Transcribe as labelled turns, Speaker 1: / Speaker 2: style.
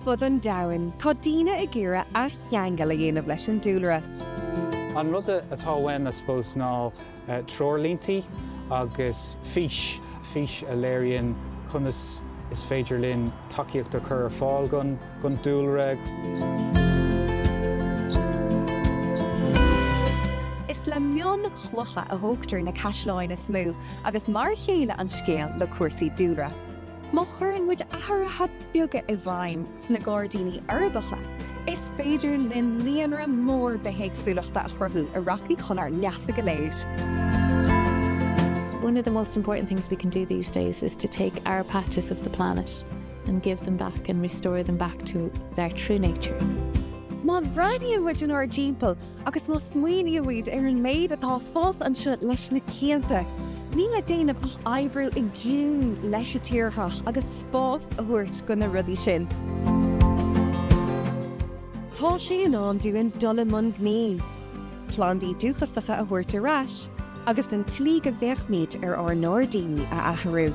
Speaker 1: fud an domhain, tá daoine ag iarraidh athcheangal a dhéanamh leis an dúlra.
Speaker 2: An rud atá uaim, I suppose, ná treoirlínte agus fís, fís a léiríonn conas is féidir linn tacaíocht a chur ar fáil don dúlra.
Speaker 1: Is le mionchlocha a thógtar na caisleáin is mó agus mar a chéile an scéal le cúrsaí dúlra. Má chuireann muid athruithe beaga i bhfeidhm sna gairdíní uirbeacha, is féidir linn líonra mór bithéagsúlachta a chruthú a rachaidh chun ár leasa go léir.
Speaker 3: One of the most important things we can do these days is to take our patches of the planet and give them back and restore them back to their true nature.
Speaker 1: Má bhreathnaíonn muid inár dtimpeall, Agus má smaoinímid ar an méid atá ag fás anseo leis na cianta, níl le déanamh ach oibriú i dtiúin leis an tírdhreach agus spás a thabhairt do na rudaí sin. Tá sé in am dúinn dul i mbun gnímh, plandaí dúchasacha a thabhairt ar ais agus an tslí go bhféachaimid ar ár ngairdíní a athrú.